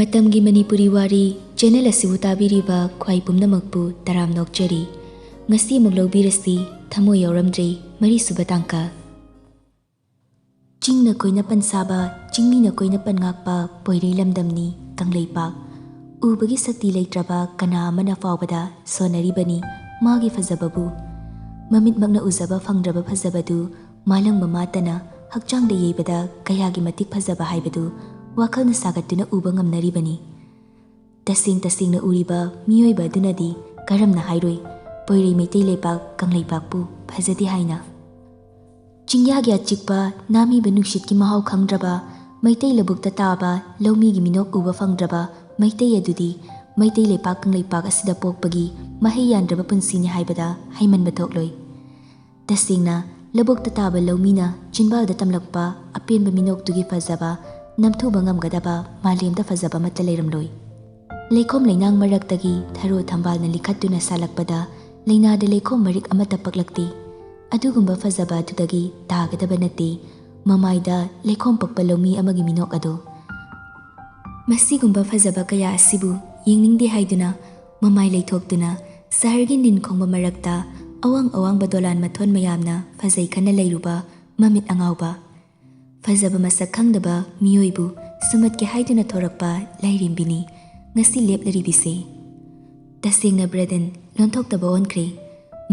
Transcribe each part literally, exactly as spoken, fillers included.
ꯃꯇꯝꯒꯤ ꯃꯅꯤꯄꯨꯔꯤ ꯋꯥꯔꯤ ꯆꯦꯅꯦꯜ ꯑꯁꯤꯕꯨ ꯇꯥꯕꯤꯔꯤꯕ ꯈ꯭ꯋꯥꯏ ꯄꯨꯝꯅꯃꯛꯄꯨ ꯇꯔꯥꯝꯅ ꯑꯣꯛꯆꯔꯤ꯫ ꯉꯁꯤ ꯑꯃꯨꯛ ꯂꯧꯕꯤꯔꯁꯤ, ꯊꯃꯣꯏ ꯌꯥꯎꯔꯝꯗ꯭ꯔꯦ, ꯃꯔꯤꯁꯨꯕ ꯇꯥꯡꯀꯛ꯫ ꯆꯤꯡꯅ ꯀꯣꯏꯅ ꯄꯟꯁꯥꯕ, ꯆꯤꯡꯃꯤꯅ ꯀꯣꯏꯅ ꯄꯟꯉꯥꯛꯄ ꯄꯣꯏꯔꯩ ꯂꯝꯗꯝꯅꯤ ꯀꯪꯂꯩꯄꯥꯛ꯫ ꯎꯕꯒꯤ ꯁꯛꯇꯤ ꯂꯩꯇ꯭ꯔꯕ ꯀꯅꯥ ꯑꯃꯅ ꯐꯥꯎꯕꯗ ꯁꯣꯟꯅꯔꯤꯕꯅꯤ ꯃꯥꯒꯤ ꯐꯖꯕꯕꯨ꯫ ꯃꯃꯤꯠꯃꯛꯅ ꯎꯖꯕ ꯐꯪꯗ꯭ꯔꯕ ꯐꯖꯕꯗꯨ ꯃꯥꯂꯪ ꯃꯃꯥꯇꯅ ꯍꯛꯆꯥꯡꯗ ꯌꯩꯕꯗ ꯀꯌꯥꯒꯤ ꯃꯇꯤꯛ ꯐꯖꯕ ꯍꯥꯏꯕꯗꯨ ꯋꯥꯈꯜꯅ ꯁꯥꯒꯠꯇꯨꯅ ꯎꯕ ꯉꯝꯅꯔꯤꯕꯅꯤ꯫ ꯇꯁꯦꯡ ꯇꯁꯦꯡꯅ ꯎꯔꯤꯕ ꯃꯤꯑꯣꯏꯕ ꯑꯗꯨꯅꯗꯤ ꯀꯔꯝꯅ ꯍꯥꯏꯔꯣꯏ, ꯄꯣꯏꯔꯩ ꯃꯩꯇꯩ ꯂꯩꯄꯥꯛ ꯀꯪꯂꯩꯄꯥꯛꯄꯨ ꯐꯖꯗꯦ ꯍꯥꯏꯅ? ꯆꯤꯡꯌꯥꯒꯤ ꯑꯆꯤꯛꯄ ꯅꯥꯃꯤꯕ ꯅꯨꯡꯁꯤꯠꯀꯤ ꯃꯍꯥꯎ ꯈꯪꯗ꯭ꯔꯕ, ꯃꯩꯇꯩ ꯂꯧꯕꯨꯛꯇ ꯇꯥꯕ ꯂꯧꯃꯤꯒꯤ ꯃꯤꯅꯣꯛ ꯎꯕ ꯐꯪꯗ꯭ꯔꯕ ꯃꯩꯇꯩ ꯑꯗꯨꯗꯤ ꯃꯩꯇꯩ ꯂꯩꯄꯥꯛ ꯀꯪꯂꯩꯄꯥꯛ ꯑꯁꯤꯗ ꯄꯣꯛꯄꯒꯤ ꯃꯍꯩ ꯌꯥꯟꯗ꯭ꯔꯕ ꯄꯨꯟꯁꯤꯅꯤ ꯍꯥꯏꯕꯗ ꯍꯩꯃꯟꯕ ꯊꯣꯛꯂꯣꯏ꯫ ꯇꯁꯦꯡꯅ, ꯂꯧꯕꯨꯛꯇ ꯇꯥꯕ ꯂꯧꯃꯤꯅ ꯆꯤꯟꯕꯥꯜꯗ ꯇꯝꯂꯛꯄ ꯑꯄꯦꯟꯕ ꯃꯤꯅꯣꯛꯇꯨꯒꯤ ꯐꯖꯕ ꯅꯝꯊꯨꯕ ꯉꯝꯒꯗꯕ ꯃꯥꯂꯦꯝꯗ ꯐꯖꯕ ꯑꯃꯠꯇ ꯂꯩꯔꯝꯂꯣꯏ꯫ ꯂꯩꯈꯣꯝ ꯂꯩꯅꯥꯡ ꯃꯔꯛꯇꯒꯤ ꯊꯔꯣ ꯊꯝꯕꯥꯜꯅ ꯂꯤꯈꯠꯇꯨꯅ ꯁꯥꯠꯂꯛꯄꯗ ꯂꯩꯅꯥꯗ ꯂꯩꯈꯣꯝ ꯃꯔꯤꯛ ꯑꯃꯠꯇ ꯄꯛꯂꯛꯇꯦ꯫ ꯑꯗꯨꯒꯨꯝꯕ ꯐꯖꯕ ꯑꯗꯨꯗꯒꯤ ꯇꯥꯒꯗꯕ ꯅꯠꯇꯦ ꯃꯃꯥꯏꯗ ꯂꯩꯈꯣꯝ ꯄꯛꯄ ꯂꯧꯃꯤ ꯑꯃꯒꯤ ꯃꯤꯅꯣꯛ ꯑꯗꯣ꯫ ꯃꯁꯤꯒꯨꯝꯕ ꯐꯖꯕ ꯀꯌꯥ ꯑꯁꯤꯕꯨ ꯌꯦꯡꯅꯤꯡꯗꯦ ꯍꯥꯏꯗꯨꯅ ꯃꯃꯥꯏ ꯂꯩꯊꯣꯛꯇꯨꯅ ꯁꯍꯔꯒꯤ ꯅꯤꯟ ꯈꯣꯡꯕ ꯃꯔꯛꯇ ꯑꯋꯥꯡ ꯑꯋꯥꯡꯕ ꯗꯣꯂꯥꯟ ꯃꯊꯣꯟ ꯃꯌꯥꯝꯅ ꯐꯖꯩ ꯈꯟꯅ ꯂꯩꯔꯨꯕ ꯃꯃꯤꯠ ꯑꯉꯥꯎꯕ꯫ ꯐꯖꯕ ꯃꯁꯛ ꯈꯪꯗꯕ ꯃꯤꯑꯣꯏꯕꯨ ꯁꯨꯝꯍꯠꯀꯦ ꯍꯥꯏꯗꯨꯅ ꯊꯣꯔꯛꯄ ꯂꯥꯏꯔꯦꯝꯕꯤꯅꯤ ꯉꯁꯤ ꯂꯦꯞꯂꯔꯤꯕꯤꯁꯦ꯫ ꯇꯁꯦꯡꯅ ꯕ꯭ꯔꯦꯗꯟ ꯂꯣꯟꯊꯣꯛꯇꯕ ꯑꯣꯟꯈ꯭ꯔꯦ꯫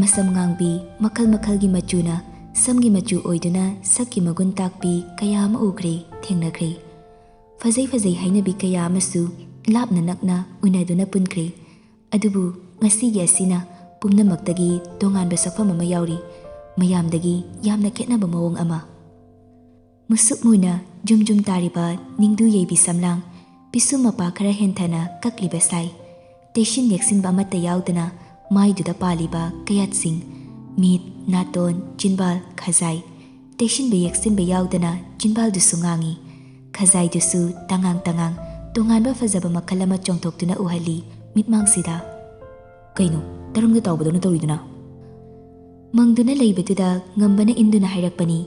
ꯃꯁꯝ ꯉꯥꯡꯕꯤ ꯃꯈꯜ ꯃꯈꯜꯒꯤ ꯃꯆꯨꯅ ꯁꯝꯒꯤ ꯃꯆꯨ ꯑꯣꯏꯗꯨꯅ ꯁꯛꯀꯤ ꯃꯒꯨꯟ ꯇꯥꯛꯄꯤ ꯀꯌꯥ ꯑꯃ ꯎꯈ꯭ꯔꯦ, ꯊꯦꯡꯅꯈ꯭ꯔꯦ꯫ ꯐꯖꯩ ꯐꯖꯩ ꯍꯥꯏꯅꯕꯤ ꯀꯌꯥ ꯑꯃꯁꯨ ꯂꯥꯞꯅ ꯅꯛꯅ ꯎꯅꯗꯨꯅ ꯄꯨꯟꯈ꯭ꯔꯦ꯫ ꯑꯗꯨꯕꯨ ꯉꯁꯤꯒꯤ ꯑꯁꯤꯅ ꯄꯨꯝꯅꯃꯛꯇꯒꯤ ꯇꯣꯉꯥꯟꯕ ꯁꯛꯐꯝ ꯑꯃ ꯌꯥꯎꯔꯤ, ꯃꯌꯥꯝꯗꯒꯤ ꯌꯥꯝꯅ ꯈꯦꯠꯅꯕ ꯃꯑꯣꯡ ꯑꯃ꯫ ꯃꯨꯁꯨꯛ ꯃꯨꯅ ꯖꯨꯝ ꯖꯨꯝ ꯇꯥꯔꯤꯕ ꯅꯤꯡꯗꯨ ꯌꯩꯕꯤ ꯁꯝꯂꯥꯡ, ꯄꯤꯁꯨꯝ ꯃꯄꯥ ꯈꯔ ꯍꯦꯟꯊꯅ ꯀꯛꯂꯤꯕ ꯁꯥꯏ, ꯇꯩꯁꯤꯟ ꯌꯦꯛꯁꯤꯟꯕ ꯑꯃꯠꯇ ꯌꯥꯎꯗꯅ ꯃꯥꯏꯗꯨꯗ ꯄꯥꯜꯂꯤꯕ ꯀꯌꯥꯠꯁꯤꯡ, ꯃꯤꯠ, ꯅꯥꯇꯣꯟ, ꯆꯤꯟꯕꯥꯜ, ꯈꯖꯥꯏ, ꯇꯩꯁꯤꯟꯕ ꯌꯦꯛꯁꯤꯟꯕ ꯌꯥꯎꯗꯅ ꯆꯤꯟꯕꯥꯜꯗꯨꯁꯨ ꯉꯥꯡꯏ, ꯈꯖꯥꯏꯗꯨꯁꯨ ꯇꯉꯥꯡ ꯇꯉꯥꯡ ꯇꯣꯉꯥꯟꯕ ꯐꯖꯕ ꯃꯈꯜ ꯑꯃ ꯆꯣꯡꯊꯣꯛꯇꯨꯅ ꯎꯍꯜꯂꯤ ꯃꯤꯠꯃꯥꯡꯁꯤꯗ꯫ ꯀꯩꯅꯣ, ꯇꯔꯪꯗ ꯇꯥꯎꯕꯗꯧꯅ ꯇꯧꯔꯤꯗꯨꯅ? ꯃꯪꯗꯨꯅ ꯂꯩꯕꯗꯨꯗ ꯉꯝꯕꯅ ꯏꯟꯗꯨꯅ ꯍꯥꯏꯔꯛꯄꯅꯤ꯫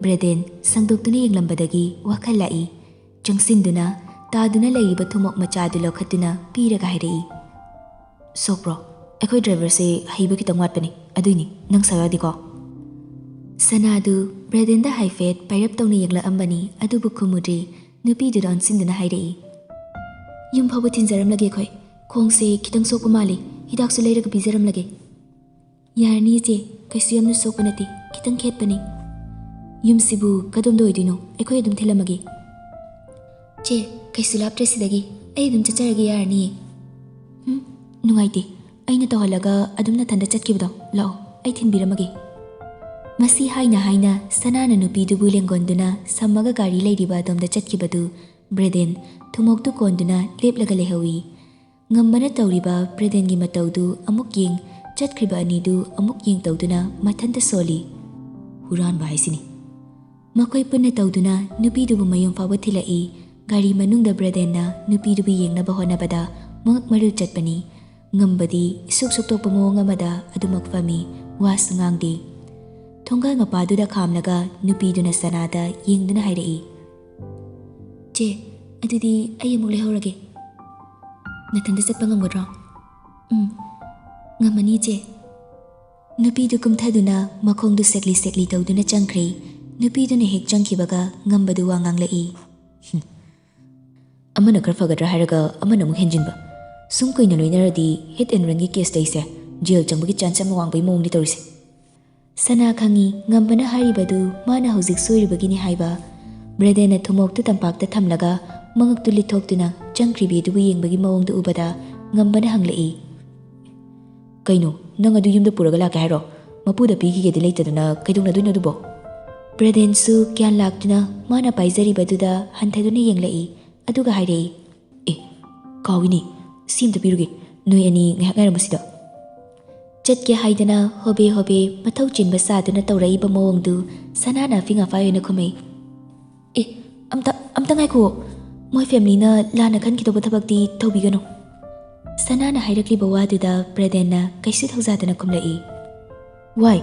ꯕ꯭ꯔꯦꯗꯦꯟ ꯁꯪꯗꯣꯛꯇꯨꯅ ꯌꯦꯡꯂꯝꯕꯗꯒꯤ ꯋꯥꯈꯜ ꯂꯥꯛꯏ꯫ ꯆꯪꯁꯤꯟꯗꯨꯅ ꯇꯥꯗꯨꯅ ꯂꯩꯔꯤꯕ ꯊꯨꯝꯃꯣꯛ ꯃꯆꯥꯗꯨ ꯂꯧꯈꯠꯇꯨꯅ ꯄꯤꯔꯒ ꯍꯥꯏꯔꯛꯏ, "ꯁꯣꯛꯄ꯭ꯔꯣ? ꯑꯩꯈꯣꯏ ꯗ꯭ꯔꯥꯏꯚꯔꯁꯦ ꯍꯩꯕ ꯈꯤꯇꯪ ꯋꯥꯠꯄꯅꯤ, ꯑꯗꯨꯏꯅꯤ ꯅꯪ ꯁꯥꯎ ꯌꯥꯗꯦꯀꯣ?" ꯁꯅꯥꯗꯨ ꯕ꯭ꯔꯦꯗꯦꯟꯗ ꯍꯥꯏꯐꯦꯠ ꯄꯥꯏꯔꯞ ꯇꯧꯅ ꯌꯦꯡꯂꯛꯑꯝꯕꯅꯤ, ꯑꯗꯨꯕꯨ ꯈꯨꯝꯃꯨꯗ꯭ꯔꯦ꯫ ꯅꯨꯄꯤꯗꯨꯗ ꯑꯣꯟꯁꯤꯟꯗꯨꯅ ꯍꯥꯏꯔꯛꯏ, "ꯌꯨꯝ ꯐꯥꯎꯕ ꯊꯤꯟꯖꯔꯝꯂꯒꯦ ꯑꯩꯈꯣꯏ꯫ ꯈꯣꯡꯁꯦ ꯈꯤꯇꯪ ꯁꯣꯛꯄ ꯃꯥꯜꯂꯤ, ꯍꯤꯗꯥꯛꯁꯨ ꯂꯩꯔꯒ ꯄꯤꯖꯔꯝꯂꯒꯦ꯫" "ꯌꯥꯔꯅꯤ ꯏꯆꯦ, ꯀꯩꯁꯨ ꯌꯥꯝꯅ ꯁꯣꯛꯄ ꯅꯠꯇꯦ, ꯈꯤꯇꯪ ꯈꯦꯠꯄꯅꯤ꯫" "ꯌꯨꯝꯁꯤꯕꯨ ꯀꯗꯣꯝꯗ ꯑꯣꯏꯗꯣꯏꯅꯣ? ꯑꯩꯈꯣꯏ ꯑꯗꯨꯝ ꯊꯤꯜꯂꯝꯃꯒꯦ꯫" "ꯆꯦ, ꯀꯩꯁꯨ ꯂꯥꯞꯇ꯭ꯔꯦ ꯁꯤꯗꯒꯤ, ꯑꯩ ꯑꯗꯨꯝ ꯆꯠꯆꯔꯒꯦ, ꯌꯥꯔꯅꯤꯌꯦ꯫" "ꯎꯝ, ꯅꯨꯡꯉꯥꯏꯇꯦ, ꯑꯩꯅ ꯇꯧꯍꯜꯂꯒ ꯑꯗꯨꯝ ꯅꯊꯟꯗ ꯆꯠꯈꯤꯕꯗꯣ꯫ ꯂꯥꯛꯑꯣ, ꯑꯩ ꯊꯤꯟꯕꯤꯔꯝꯃꯒꯦ꯫" ꯃꯁꯤ ꯍꯥꯏꯅ ꯍꯥꯏꯅ ꯁꯅꯥꯅ ꯅꯨꯄꯤꯗꯨꯕꯨ ꯂꯦꯡꯒꯣꯟꯗꯨꯅ ꯁꯝꯃꯒ ꯒꯥꯔꯤ ꯂꯩꯔꯤꯕ ꯑꯗꯣꯝꯗ ꯆꯠꯈꯤꯕꯗꯨ ꯕ꯭ꯔꯦꯗꯦꯟ ꯊꯨꯝꯃꯣꯛꯇꯨ ꯀꯣꯟꯗꯨꯅ ꯂꯦꯞꯂꯒ ꯂꯩꯍꯧꯏ꯫ ꯉꯝꯕꯅ ꯇꯧꯔꯤꯕ ꯕ꯭ꯔꯦꯗꯦꯟꯒꯤ ꯃꯇꯧꯗꯨ ꯑꯃꯨꯛ ꯌꯦꯡ, ꯆꯠꯈ꯭ꯔꯤꯕ ꯑꯅꯤꯗꯨ ꯑꯃꯨꯛ ꯌꯦꯡ ꯇꯧꯗꯨꯅ ꯃꯊꯟꯇ ꯁꯣꯜꯂꯤ꯫ "ꯍꯨꯔꯥꯟꯕ ꯍꯥꯏꯁꯤꯅꯤ꯫" ꯃꯈꯣꯏ ꯄꯨꯟꯅ ꯇꯧꯗꯨꯅ ꯅꯨꯄꯤꯗꯨꯕꯨ ꯃꯌꯨꯝ ꯐꯥꯎꯕ ꯊꯤꯜꯂꯛꯏ꯫ ꯒꯥꯔꯤ ꯃꯅꯨꯡꯗ ꯕ꯭ꯔꯦꯗꯦꯟꯅ ꯅꯨꯄꯤꯗꯨꯕꯨ ꯌꯦꯡꯅꯕ ꯍꯣꯠꯅꯕꯗ ꯃꯉꯛ ꯃꯔꯤꯜ ꯆꯠꯄꯅꯤ꯫ ꯉꯝꯕꯗꯤ ꯏꯁꯨꯛ ꯁꯨꯛꯇꯣꯛꯄ ꯃꯑꯣꯡ ꯑꯃꯗ ꯑꯗꯨꯃꯛ ꯐꯝꯃꯤ, ꯋꯥꯁꯨ ꯉꯥꯡꯗꯦ꯫ ꯊꯣꯡꯒꯥꯜ ꯃꯄꯥꯗꯨꯗ ꯈꯥꯝꯂꯒ ꯅꯨꯄꯤꯗꯨꯅ ꯁꯅꯥꯗ ꯌꯦꯡꯗꯨꯅ ꯍꯥꯏꯔꯛꯏ, "ꯆꯦ, ꯑꯗꯨꯗꯤ ꯑꯩ ꯑꯃꯨꯛ ꯂꯩꯍꯧꯔꯒꯦ꯫ ꯅꯊꯟꯗ ꯆꯠꯄ ꯉꯝꯒꯗ꯭ꯔꯣ?" "ꯎꯝ, ꯉꯝꯃꯅꯤ ꯆꯦ꯫" ꯅꯨꯄꯤꯗꯨ ꯀꯨꯝꯊꯗꯨꯅ ꯃꯈꯣꯡꯗꯨ ꯁꯦꯛꯂꯤ ꯁꯦꯛꯂꯤ ꯇꯧꯗꯨꯅ ꯆꯪꯈ꯭ꯔꯦ꯫ ꯅꯨꯄꯤꯗꯨꯅ ꯍꯦꯛ ꯆꯪꯈꯤꯕꯒ ꯉꯝꯕꯗꯨ ꯋꯥ ꯉꯥꯡꯂꯛꯏ, "ꯍꯨꯝ, ꯑꯃꯅ ꯈꯔ ꯐꯒꯗ꯭ꯔꯥ ꯍꯥꯏꯔꯒ ꯑꯃꯅ ꯑꯃꯨꯛ ꯍꯦꯟꯖꯤꯟꯕ꯫ ꯁꯨꯝ ꯀꯨꯏꯅ ꯂꯣꯏꯅꯔꯗꯤ hit and runꯒꯤ caseꯇ ꯑꯩꯁꯦ ꯖꯦꯜ ꯆꯪꯕꯒꯤ chance ꯌꯥꯝ ꯋꯥꯡꯕꯒꯤ ꯃꯑꯣꯡꯅꯤ ꯇꯧꯔꯤꯁꯦ꯫" ꯁꯅꯥ ꯈꯪꯉꯤ ꯉꯝꯕꯅ ꯍꯥꯏꯔꯤꯕꯗꯨ ꯃꯥꯅ ꯍꯧꯖꯤꯛ ꯁꯣꯏꯔꯤꯕꯒꯤꯅꯤ ꯍꯥꯏꯕ꯫ ꯕ꯭ꯔꯦꯗꯦꯟꯅ ꯊꯨꯝꯃꯣꯛꯇꯨ ꯇꯝꯄꯥꯛꯇ ꯊꯝꯂꯒ ꯃꯉꯛꯇꯨ ꯂꯤꯠꯊꯣꯛꯇꯨꯅ ꯆꯪꯈ꯭ꯔꯤꯕꯤ ꯑꯗꯨꯕꯨ ꯌꯦꯡꯕꯒꯤ ꯃꯑꯣꯡꯗꯨ ꯎꯕꯗ ꯉꯝꯕꯅ ꯍꯪꯂꯛꯏ, "ꯀꯩꯅꯣ, ꯅꯪ ꯑꯗꯨ ꯌꯨꯝꯗ ꯄꯨꯔꯒ ꯂꯥꯛꯀꯦ ꯍꯥꯏꯔꯣ? ꯃꯄꯨꯗ ꯄꯤꯈꯤꯒꯦꯗꯤ ꯂꯩꯇꯗꯅ ꯀꯩꯗꯧꯅꯗꯣꯏꯅꯣ ꯑꯗꯨꯕꯣ?" ꯕ꯭ꯔꯦꯗꯦꯟꯁꯨ ꯒ꯭ꯌꯥꯟ ꯂꯥꯛꯇꯨꯅ ꯃꯥꯅ ꯄꯥꯏꯖꯔꯤꯕꯗꯨꯗ ꯍꯟꯊꯗꯨꯅ ꯌꯦꯡꯂꯛꯏ, ꯑꯗꯨꯒ ꯍꯥꯏꯔꯛꯏ, "ꯑꯦ, ꯀꯥꯎꯏꯅꯦ, ꯁꯤ ꯑꯝꯇ ꯄꯤꯔꯨꯒꯦ, ꯅꯣꯏ ꯑꯅꯤ ꯉꯥꯏꯍꯥꯛ ꯉꯥꯏꯔꯝꯃꯨ ꯁꯤꯗ꯫" ꯆꯠꯀꯦ ꯍꯥꯏꯗꯅ ꯍꯣꯕꯦ ꯍꯣꯕꯦ ꯃꯊꯧ ꯆꯤꯟꯕ ꯁꯥꯗꯨꯅ ꯇꯧꯔꯛꯏꯕ ꯃꯑꯣꯡꯗꯨ ꯁꯅꯥꯅ ꯑꯐꯤꯡ ꯑꯐꯥꯏ ꯑꯣꯏꯅ ꯈꯨꯝꯃꯛꯏ, "ꯑꯦ, ꯑꯝꯇ, ꯑꯝꯇ ꯉꯥꯏꯈꯨꯑꯣ, ꯃꯣꯏ familyꯅ ꯂꯥꯟꯅ ꯈꯟꯈꯤꯗꯧꯕ ꯊꯕꯛꯇꯤ ꯇꯧꯕꯤꯒꯅꯨ꯫" ꯁꯅꯥꯅ ꯍꯥꯏꯔꯛꯂꯤꯕ ꯋꯥꯗꯨꯗ ꯕ꯭ꯔꯦꯗꯦꯟꯅ ꯀꯩꯁꯨ ꯊꯧꯖꯥꯗꯅ ꯈꯨꯝꯂꯛꯏ, "Why?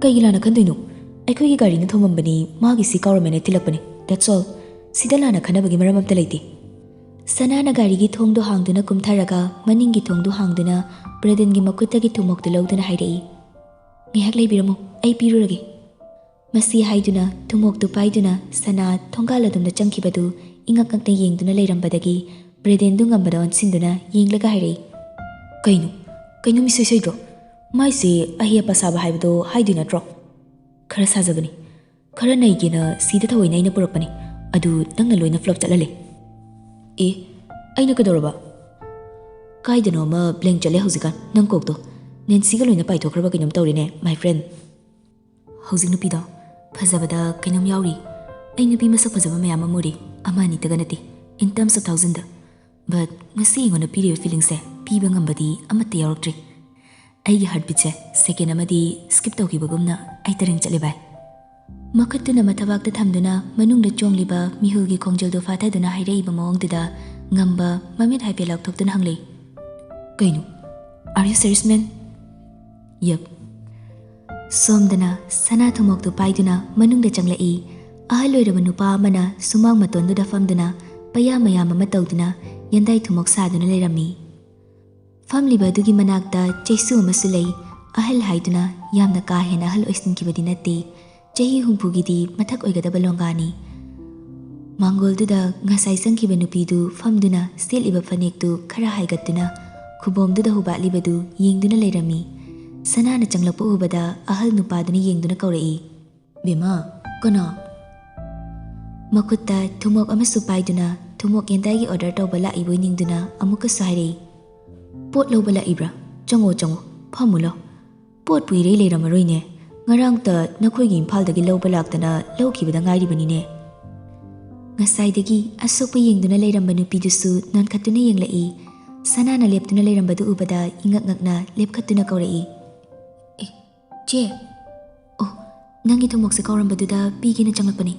ꯀꯩꯒꯤ ꯂꯥꯟꯅ ꯈꯟꯗꯣꯏꯅꯣ? ꯑꯩꯈꯣꯏꯒꯤ ꯒꯥꯔꯤꯅ ꯊꯣꯝꯃꯝꯕꯅꯤ, ꯃꯥꯒꯤ ꯁꯤ ꯀꯥꯎꯔꯝꯃꯦꯅ ꯊꯤꯜꯂꯛꯄꯅꯤ, that's all꯫ ꯁꯤꯗ ꯂꯥꯟꯅ ꯈꯟꯅꯕꯒꯤ ꯃꯔꯝ ꯑꯝꯇ ꯂꯩꯇꯦ꯫" ꯁꯅꯥꯅ ꯒꯥꯔꯤꯒꯤ ꯊꯣꯡꯗꯨ ꯍꯥꯡꯗꯨꯅ ꯀꯨꯝꯊꯔꯒ ꯃꯅꯤꯡꯒꯤ ꯊꯣꯡꯗꯨ ꯍꯥꯡꯗꯨꯅ ꯕ꯭ꯔꯦꯗꯟꯒꯤ ꯃꯈꯨꯠꯇꯒꯤ ꯊꯨꯝꯃꯣꯛꯇꯨ ꯂꯧꯗꯨꯅ ꯍꯥꯏꯔꯛꯏ, "ꯉꯥꯏꯍꯥꯛ ꯂꯩꯕꯤꯔꯝꯃꯨ, ꯑꯩ ꯄꯤꯔꯨꯔꯒꯦ꯫" ꯃꯁꯤ ꯍꯥꯏꯗꯨꯅ ꯊꯨꯝꯃꯣꯛꯇꯨ ꯄꯥꯏꯗꯨꯅ ꯁꯅꯥ ꯊꯣꯡꯒꯥꯜ ꯑꯗꯣꯝꯗ ꯆꯪꯈꯤꯕꯗꯨ ꯏꯉꯛ ꯉꯛꯅ ꯌꯦꯡꯗꯨꯅ ꯂꯩꯔꯝꯕꯗꯒꯤ ꯕ꯭ꯔꯦꯗꯦꯟꯗꯨ ꯉꯝꯕꯗ ꯑꯣꯟꯁꯤꯟꯗꯨꯅ ꯌꯦꯡꯂꯒ ꯍꯥꯏꯔꯛꯏ, "ꯀꯩꯅꯣ? ꯀꯩꯅꯣ ꯃꯤꯁꯣꯏ ꯁꯣꯏꯗ꯭ꯔꯣ? ꯃꯥꯏꯁꯦ ꯑꯍꯦ ꯑꯄꯥ ꯁꯥꯕ ꯍꯥꯏꯕꯗꯣ ꯍꯥꯏꯗꯣꯏ ꯅꯠꯇ꯭ꯔꯣ?" "ꯈꯔ ꯁꯥꯖꯕꯅꯤ꯫ ꯈꯔ ꯅꯩꯒꯦꯅ ꯁꯤꯗ ꯊꯑꯣꯏꯅ ꯑꯩꯅ ꯄꯨꯔꯛꯄꯅꯤ꯫ ꯑꯗꯨ ꯅꯪꯅ ꯂꯣꯏꯅ ꯐ꯭ꯂꯣꯞ ꯆꯠꯍꯜꯂꯦ꯫" "ꯑꯦ, ꯑꯩꯅ ꯀꯩꯗꯧꯔꯕ?" "ꯀꯥꯏꯗꯅꯣ ꯑꯃ ꯕ꯭ꯂꯦꯡ ꯆꯠꯂꯦ ꯍꯧꯖꯤꯛꯀꯥꯟ ꯅꯪ ꯀꯣꯛꯇꯣ꯫ ꯅꯦꯟꯁꯤꯒ ꯂꯣꯏꯅ ꯄꯥꯏꯊꯣꯛꯈ꯭ꯔꯕ ꯀꯩꯅꯣꯝ ꯇꯧꯔꯦꯅꯦ, my friend꯫ ꯍꯧꯖꯤꯛ ꯅꯨꯄꯤꯗꯣ ꯐꯖꯕꯗ ꯀꯩꯅꯣꯝ ꯌꯥꯎꯔꯤ꯫ ꯑꯩ ꯅꯨꯄꯤ ꯃꯁꯛ ꯐꯖꯕ ꯃꯌꯥꯝ ꯑꯃ ꯎꯔꯤ, ꯑꯃ ꯑꯅꯤꯇꯒ ꯅꯠꯇꯦ, in terms of thousandꯗ꯫ But ꯉꯁꯤ ꯑꯩꯉꯣꯟꯗ ꯄꯤꯔꯤꯕ feelingꯁꯦ ꯄꯤꯕ ꯉꯝꯕꯗꯤ ꯑꯃꯠꯇ ꯌꯥꯎꯔꯛꯇ꯭ꯔꯤ꯫" ꯑꯩꯒꯤ heartbeatꯁꯦ second ꯑꯃꯗꯤ skip ꯇꯧꯈꯤꯕꯒꯨꯝꯅ ꯑꯩ ꯇꯔꯦꯡ ꯆꯠꯂꯦ ꯚꯥꯏ꯫ ꯃꯈꯨꯠꯇꯨꯅ ꯃꯊꯕꯥꯛꯇ ꯊꯝꯗꯨꯅ ꯃꯅꯨꯡꯗ ꯆꯣꯡꯂꯤꯕ ꯃꯤꯍꯨꯜꯒꯤ ꯈꯣꯡꯖꯦꯜꯗꯨ ꯐꯥꯊꯗꯨꯅ ꯍꯥꯏꯔꯛꯏꯕ ꯃꯑꯣꯡꯗꯨꯗ ꯉꯝꯕ ꯃꯃꯤꯠ ꯍꯥꯏꯐꯦꯠ ꯂꯥꯎꯊꯣꯛꯇꯨꯅ ꯍꯪꯂꯛꯏ, "ꯀꯩꯅꯣ? Are you serious, man?" "Yep꯫" ꯁꯣꯝꯗꯅ ꯁꯅꯥ ꯊꯨꯝꯃꯣꯛꯇꯨ ꯄꯥꯏꯗꯨꯅ ꯃꯅꯨꯡꯗ ꯆꯪꯂꯛꯏ꯫ ꯑꯍꯜ ꯑꯣꯏꯔꯕ ꯅꯨꯄꯥ ꯑꯃꯅ ꯁꯨꯃꯥꯡ ꯃꯇꯣꯟꯗꯨꯗ ꯐꯝꯗꯨꯅ ꯄꯩꯌꯥ ꯃꯌꯥꯝ ꯑꯃ ꯇꯧꯗꯨꯅ ꯌꯦꯟꯗꯥꯏ ꯊꯨꯝꯃꯣꯛ ꯁꯥꯗꯨꯅ ꯂꯩꯔꯝꯃꯤ꯫ ꯐꯝꯂꯤꯕ ꯑꯗꯨꯒꯤ ꯃꯅꯥꯛꯇ ꯆꯩꯁꯨ ꯑꯃꯁꯨ ꯂꯩ꯫ ꯑꯍꯜ ꯍꯥꯏꯗꯨꯅ ꯌꯥꯝꯅ ꯀꯥ ꯍꯦꯟꯅ ꯑꯍꯜ ꯑꯣꯏꯁꯤꯟꯈꯤꯕꯗꯤ ꯅꯠꯇꯦ, ꯆꯍꯤ ꯍꯨꯝꯐꯨꯒꯤꯗꯤ ꯃꯊꯛ ꯑꯣꯏꯒꯗꯕ ꯂꯣꯡꯒꯥꯅꯤ꯫ ꯃꯥꯡꯒꯣꯜꯗꯨꯗ ꯉꯁꯥꯏ ꯆꯪꯈꯤꯕ ꯅꯨꯄꯤꯗꯨ ꯐꯝꯗꯨꯅ ꯁꯦꯠꯂꯤꯕ ꯐꯅꯦꯛꯇꯨ ꯈꯔ ꯍꯥꯏꯒꯠꯇꯨꯅ ꯈꯨꯕꯣꯝꯗꯨꯗ ꯍꯨꯕꯥꯠꯂꯤꯕꯗꯨ ꯌꯦꯡꯗꯨꯅ ꯂꯩꯔꯝꯃꯤ꯫ ꯁꯅꯥꯅ ꯆꯪꯂꯛꯄ ꯎꯕꯗ ꯑꯍꯜ ꯅꯨꯄꯥꯗꯨꯅ ꯌꯦꯡꯗꯨꯅ ꯀꯧꯔꯛꯏ, "ꯕꯦꯝꯃ, ꯀꯅꯥ?" ꯃꯈꯨꯠꯇ ꯊꯨꯝꯃꯣꯛ ꯑꯃꯁꯨ ꯄꯥꯏꯗꯨꯅ ꯊꯨꯝꯃꯣꯛ ꯌꯦꯟꯗꯥꯏꯒꯤ order ꯇꯧꯕ ꯂꯥꯛꯏꯕꯣꯏ ꯅꯤꯡꯗꯨꯅ ꯑꯃꯨꯛꯀꯁꯨ ꯍꯥꯏꯔꯛꯏ, "ꯄꯣꯠ ꯂꯧꯕ ꯂꯥꯛꯏꯕ꯭ꯔꯥ? ꯆꯪꯉꯣ, ꯆꯪꯉꯣ, ꯐꯝꯃꯨ ꯂꯥꯎ꯫ ꯄꯣꯠꯄꯨ ꯏꯔꯩ ꯂꯩꯔꯝꯃꯔꯣꯏꯅꯦ꯫ ꯉꯔꯥꯡꯇ ꯅꯈꯣꯏꯒꯤ ꯏꯝꯐꯥꯜꯗꯒꯤ ꯂꯧꯕ ꯂꯥꯛꯇꯅ ꯂꯧꯈꯤꯕꯗ ꯉꯥꯏꯔꯤꯕꯅꯤꯅꯦ꯫" ꯉꯁꯥꯏꯗꯒꯤ ꯑꯁꯣꯛꯄ ꯌꯦꯡꯗꯨꯅ ꯂꯩꯔꯝꯕ ꯅꯨꯄꯤꯗꯨꯁꯨ ꯅꯣꯟꯈꯠꯇꯨꯅ ꯌꯦꯡꯂꯛꯏ꯫ ꯁꯅꯥꯅ ꯂꯦꯞꯇꯨꯅ ꯂꯩꯔꯝꯕꯗꯨ ꯎꯕꯗ ꯏꯉꯛ ꯉꯛꯅ ꯂꯦꯞꯈꯠꯇꯨꯅ ꯀꯧꯔꯛꯏ, "ꯑꯦ, ꯆꯦ꯫ ꯑꯣ, ꯅꯪꯒꯤ ꯊꯨꯝꯃꯣꯛꯁꯦ ꯀꯥꯎꯔꯝꯕꯗꯨꯗ ꯄꯤꯒꯦꯅ ꯆꯪꯂꯛꯄꯅꯤ꯫"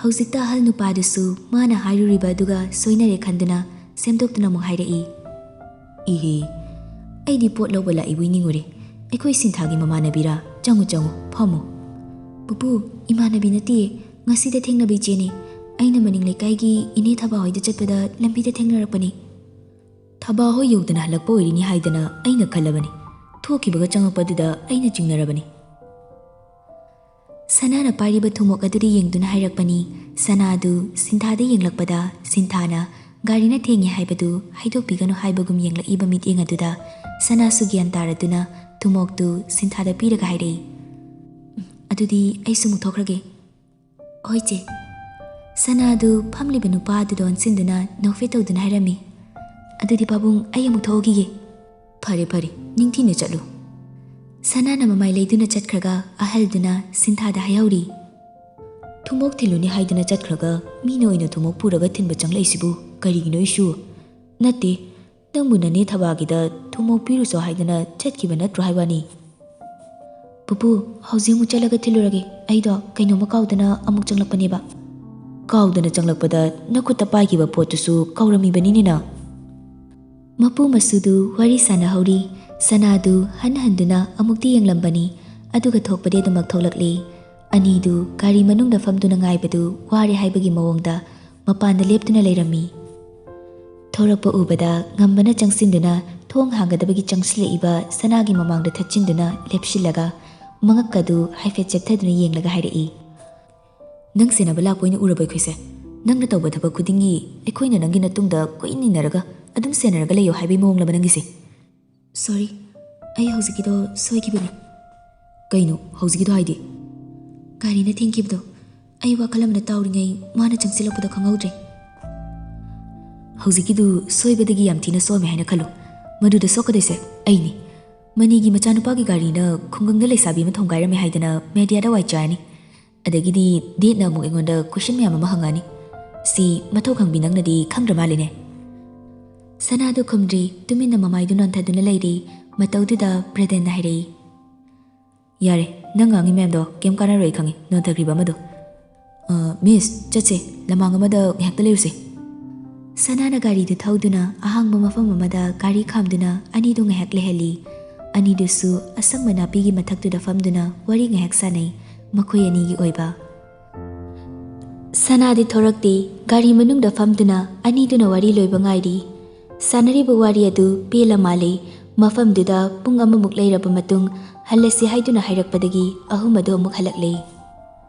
ꯍꯧꯖꯤꯛꯇ ꯑꯍꯜ ꯅꯨꯄꯥꯗꯨꯁꯨ ꯃꯥꯅ ꯍꯥꯏꯔꯨꯔꯤꯕ ꯑꯗꯨꯒ ꯁꯣꯏꯅꯔꯦ ꯈꯟꯗꯨꯅ ꯁꯦꯝꯗꯣꯛꯇꯨꯅ ꯑꯃꯨꯛ ꯍꯥꯏꯔꯛꯏ, "ꯏꯍꯦ, ꯑꯩꯗꯤ ꯄꯣꯠ ꯂꯧꯕ ꯂꯥꯛꯏꯕꯣꯏ ꯅꯤꯡꯉꯨꯔꯦ꯫ ꯑꯩꯈꯣꯏ ꯁꯤꯟꯊꯥꯒꯤ ꯃꯃꯥꯟꯅꯕꯤꯔꯥ? ꯆꯪꯉꯨ, ꯆꯪꯉꯨ, ꯐꯝꯃꯨ꯫" "ꯄꯨꯄꯨ, ꯏꯃꯥꯟꯅꯕꯤ ꯅꯠꯇꯤꯌꯦ, ꯉꯁꯤꯗ ꯊꯦꯡꯅꯕ ꯏꯆꯦꯅꯦ꯫ ꯑꯩꯅ ꯃꯅꯤꯡ ꯂꯩꯀꯥꯏꯒꯤ ꯏꯅꯦ ꯊꯕꯥ ꯍꯣꯏꯗ ꯆꯠꯄꯗ ꯂꯝꯕꯤꯗ ꯊꯦꯡꯅꯔꯛꯄꯅꯤ꯫ ꯊꯕꯥ ꯍꯣꯏ ꯌꯧꯗꯅ ꯍꯜꯂꯛꯄ ꯑꯣꯏꯔꯤꯅꯤ ꯍꯥꯏꯗꯅ ꯑꯩꯅ ꯈꯜꯂꯕꯅꯤ꯫ ꯊꯣꯛꯈꯤꯕꯒ ꯆꯪꯉꯛꯄꯗꯨꯗ ꯑꯩꯅ ꯆꯤꯡꯅꯔꯕꯅꯤ꯫ ꯁꯅꯥꯅ ꯄꯥꯏꯔꯤꯕ ꯊꯨꯝꯃꯣꯛ ꯑꯗꯨꯗ ꯌꯦꯡꯗꯨꯅ ꯍꯥꯏꯔꯛꯄꯅꯤ꯫ ꯁꯅꯥ ꯑꯗꯨ ꯁꯤꯟꯊꯥꯗ ꯌꯦꯡꯂꯛꯄꯗ ꯁꯤꯟꯊꯥꯅ ꯒꯥꯔꯤꯅ ꯊꯦꯡꯉꯦ ꯍꯥꯏꯕꯗꯨ ꯍꯥꯏꯗꯣꯛꯄꯤꯒꯅꯨ ꯍꯥꯏꯕꯒꯨꯝ ꯌꯦꯡꯂꯛꯏꯕ ꯃꯤꯠꯌꯦꯡ ꯑꯗꯨꯗ ꯁꯅꯥꯁꯨ ꯒ꯭ꯌꯥꯟ ꯇꯥꯔꯗꯨꯅ ꯊꯨꯝꯃꯣꯛꯇꯨ ꯁꯤꯟꯊꯥꯗ ꯄꯤꯔꯒ ꯍꯥꯏꯔꯛꯏ, "ꯎꯝ, ꯑꯗꯨꯗꯤ ꯑꯩꯁꯨ ꯑꯃꯨꯛ ꯊꯣꯛꯈ꯭ꯔꯒꯦ꯫" "ꯍꯣꯏ ꯆꯦ꯫" ꯁꯅꯥ ꯑꯗꯨ ꯐꯝꯂꯤꯕ ꯅꯨꯄꯥ ꯑꯗꯨꯗ ꯑꯣꯟꯁꯤꯟꯗꯨꯅ ꯅꯣꯛꯐꯦꯠ ꯇꯧꯗꯨꯅ ꯍꯥꯏꯔꯝꯃꯤ, "ꯑꯗꯨꯗꯤ ꯄꯥꯕꯨꯡ, ꯑꯩ ꯑꯃꯨꯛ ꯊꯣꯛꯑꯈꯤꯒꯦ꯫" "ꯐꯔꯦ ꯐꯔꯦ, ꯅꯤꯡꯊꯤꯅ ꯆꯠꯂꯨ꯫" ꯁꯅꯥꯅ ꯃꯃꯥꯏ ꯂꯩꯗꯨꯅ ꯆꯠꯈ꯭ꯔꯒ ꯑꯍꯜꯗꯨꯅ ꯁꯤꯟꯊꯥꯗ ꯍꯥꯏꯍꯧꯔꯤ, "ꯊꯨꯝꯃꯣꯛ ꯊꯤꯜꯂꯨꯅꯤ ꯍꯥꯏꯗꯨꯅ ꯆꯠꯈ꯭ꯔꯒ ꯃꯤꯅ ꯑꯣꯏꯅ ꯊꯨꯝꯃꯣꯛ ꯄꯨꯔꯒ ꯊꯤꯟꯕ ꯆꯪꯂꯛꯏꯁꯤꯕꯨ ꯀꯔꯤꯒꯤꯅꯣ ꯏꯁꯨ? ꯅꯠꯇꯦ, ꯅꯪꯕꯨ ꯅꯅꯦ ꯊꯕꯥꯒꯤꯗ ꯊꯨꯝꯃꯣꯛ ꯄꯤꯔꯨꯆꯣ ꯍꯥꯏꯗꯅ ꯆꯠꯈꯤꯕ ꯅꯠꯇ꯭ꯔꯣ ꯍꯥꯏ ꯋꯥꯅꯤ?" "ꯄꯨꯄꯨ, ꯍꯧꯖꯤꯛ ꯑꯃꯨꯛ ꯆꯠꯂꯒ ꯊꯤꯜꯂꯨꯔꯒꯦ, ꯑꯩꯗꯣ ꯀꯩꯅꯣꯝꯃ ꯀꯥꯎꯗꯅ ꯑꯃꯨꯛ ꯆꯪꯂꯛꯄꯅꯦꯕ꯫" "ꯀꯥꯎꯗꯅ ꯆꯪꯂꯛꯄꯗ ꯅꯈꯨꯠꯇ ꯄꯥꯏꯈꯤꯕ ꯄꯣꯠꯇꯨꯁꯨ ꯀꯥꯎꯔꯝꯃꯤꯕꯅꯤꯅꯦ ꯅꯪ꯫" ꯃꯄꯨ ꯃꯁꯨꯗꯨ ꯋꯥꯔꯤ ꯁꯥꯟꯅꯍꯧꯔꯤ꯫ ꯁꯅꯥꯗꯨ ꯍꯟ ꯍꯟꯗꯨꯅ ꯑꯃꯨꯛꯇꯤ ꯌꯦꯡꯂꯝꯕꯅꯤ, ꯑꯗꯨꯒ ꯊꯣꯛꯄꯗꯤ ꯑꯗꯨꯃꯛ ꯊꯣꯛꯂꯛꯂꯤ꯫ ꯑꯅꯤꯗꯨ ꯒꯥꯔꯤ ꯃꯅꯨꯡꯗ ꯐꯝꯗꯨꯅ ꯉꯥꯏꯕꯗꯨ ꯋꯥꯔꯦ ꯍꯥꯏꯕꯒꯤ ꯃꯑꯣꯡꯗ ꯃꯄꯥꯟꯗ ꯂꯦꯞꯇꯨꯅ ꯂꯩꯔꯝꯃꯤ꯫ ꯊꯣꯔꯛꯄ ꯎꯕꯗ ꯉꯝꯕꯅ ꯆꯪꯁꯤꯟꯗꯨꯅ ꯊꯣꯡ ꯍꯥꯡꯒꯗꯕꯒꯤ ꯆꯪꯁꯤꯜꯂꯛꯏꯕ ꯁꯅꯥꯒꯤ ꯃꯃꯥꯡꯗ ꯊꯠꯆꯤꯟꯗꯨꯅ ꯂꯦꯞꯁꯤꯜꯂꯒ ꯃꯉꯛꯀꯗꯨ ꯍꯥꯏꯐꯦꯠ ꯆꯦꯞꯊꯗꯨꯅ ꯌꯦꯡꯂꯒ ꯍꯥꯏꯔꯛꯏ, "ꯅꯪ ꯁꯦꯟꯅꯕ ꯂꯥꯛꯄ ꯑꯣꯏꯅ ꯎꯔꯕ ꯑꯩꯈꯣꯏꯁꯦ? ꯅꯪꯅ ꯇꯧꯕ ꯊꯕꯛ ꯈꯨꯗꯤꯡꯒꯤ ꯑꯩꯈꯣꯏꯅ ꯅꯪꯒꯤ ꯅꯇꯨꯡꯗ ꯀꯣꯏꯏꯟ ꯏꯟꯅꯔꯒ ꯑꯗꯨꯝ ꯁꯦꯟꯅꯔꯒ ꯂꯩꯌꯣ ꯍꯥꯏꯕꯒꯤ ꯃꯑꯣꯡꯂꯕ ꯅꯪꯒꯤꯁꯦ?" "ꯁꯣꯔꯤ, ꯑꯩ ꯍꯧꯖꯤꯛꯀꯤꯗꯣ ꯁꯣꯏꯈꯤꯕꯅꯤ꯫" "ꯀꯩꯅꯣ ꯍꯧꯖꯤꯛꯀꯤꯗꯣ ꯍꯥꯏꯗꯤ?" "ꯒꯥꯔꯤꯅ ꯊꯦꯡꯈꯤꯕꯗꯣ ꯑꯩ ꯋꯥꯈꯜ ꯑꯃꯗ ꯇꯥꯎꯔꯤꯉꯩ ꯃꯥꯅ ꯆꯪꯁꯤꯜꯂꯛꯄꯗ ꯈꯪꯍꯧꯗ꯭ꯔꯦ꯫" "ꯍꯧꯖꯤꯛꯀꯤꯗꯨ ꯁꯣꯏꯕꯗꯒꯤ ꯌꯥꯝ ꯊꯤꯅ ꯁꯣꯛꯑꯝꯃꯦ ꯍꯥꯏꯅ ꯈꯜꯂꯨ꯫ ꯃꯗꯨꯗ ꯁꯣꯛꯀꯗꯣꯏꯁꯦ ꯑꯩꯅꯤ꯫ ꯃꯅꯤꯒꯤ ꯃꯆꯥꯅꯨꯄꯥꯒꯤ ꯒꯥꯔꯤꯅ ꯈꯨꯡꯒꯪꯗ ꯂꯩꯁꯥꯕꯤ ꯑꯃ ꯊꯣꯝꯒꯥꯏꯔꯝꯃꯦ ꯍꯥꯏꯗꯅ ꯃꯦꯗꯤꯌꯥꯗ ꯋꯥꯏ ꯆꯥꯔꯅꯤ꯫ ꯑꯗꯒꯤꯗꯤ ꯗꯦꯠꯅ ꯑꯃꯨꯛ ꯑꯩꯉꯣꯟꯗ ꯀꯣꯏꯁꯟ ꯃꯌꯥꯝ ꯑꯃ ꯍꯪꯉꯛꯑꯅꯤ꯫ ꯁꯤ ꯃꯊꯧ ꯈꯪꯕꯤ ꯅꯪꯅꯗꯤ ꯈꯪꯗ꯭ꯔ ꯃꯥꯜꯂꯦꯅꯦ꯫" ꯁꯅꯥꯗꯨ ꯈꯨꯝꯗ꯭ꯔꯤ, ꯇꯨꯃꯤꯟꯅ ꯃꯃꯥꯏꯗꯨ ꯅꯣꯟꯊꯗꯨꯅ ꯂꯩꯔꯤ꯫ ꯃꯇꯧꯗꯨꯗ ꯕ꯭ꯔꯦꯗꯟꯅ ꯍꯥꯏꯔꯛꯏ, "ꯌꯥꯔꯦ, ꯅꯪ ꯉꯥꯡꯉꯤ ꯃꯌꯥꯝꯗꯣ ꯀꯩꯝ ꯀꯥꯟꯅꯔꯣꯏ ꯈꯪꯉꯤ, ꯅꯣꯟꯊꯈ꯭ꯔꯤꯕ ꯑꯃꯗꯣ꯫ ꯑ, ꯃꯤꯁ, ꯆꯠꯁꯦ, ꯂꯃꯥꯡ ꯑꯃꯗ ꯉꯥꯏꯍꯥꯛꯇ ꯂꯩꯔꯨꯁꯦ꯫" ꯁꯅꯥꯅ ꯒꯥꯔꯤꯗꯨ ꯊꯧꯗꯨꯅ ꯑꯍꯥꯡꯕ ꯃꯐꯝ ꯑꯃꯗ ꯒꯥꯔꯤ ꯈꯥꯝꯗꯨꯅ ꯑꯅꯤꯗꯨ ꯉꯥꯏꯍꯥꯛ ꯂꯩꯍꯜꯂꯤ꯫ ꯑꯅꯤꯗꯨꯁꯨ ꯑꯁꯪꯕ ꯅꯥꯄꯤꯒꯤ ꯃꯊꯛꯇꯨꯗ ꯐꯝꯗꯨꯅ ꯋꯥꯔꯤ ꯉꯥꯏꯍꯥꯛ ꯁꯥꯟꯅꯩ, ꯃꯈꯣꯏ ꯑꯅꯤꯒꯤ ꯑꯣꯏꯕ꯫ ꯁꯅꯥꯗꯤ ꯊꯣꯔꯛꯇꯦ꯫ ꯒꯥꯔꯤ ꯃꯅꯨꯡꯗ ꯐꯝꯗꯨꯅ ꯑꯅꯤꯗꯨꯅ ꯋꯥꯔꯤ ꯂꯣꯏꯕ ꯉꯥꯏꯔꯤ꯫ ꯁꯥꯟꯅꯔꯤꯕ ꯋꯥꯔꯤ ꯑꯗꯨ ꯄꯦꯜꯂ ꯃꯥꯜꯂꯤ꯫ ꯃꯐꯝꯗꯨꯗ ꯄꯨꯡ ꯑꯃꯃꯨꯛ ꯂꯩꯔꯕ ꯃꯇꯨꯡ ꯍꯜꯂꯁꯤ ꯍꯥꯏꯗꯨꯅ ꯍꯥꯏꯔꯛꯄꯗꯒꯤ ꯑꯍꯨꯝ ꯑꯗꯨ ꯑꯃꯨꯛ ꯍꯜꯂꯛꯂꯦ꯫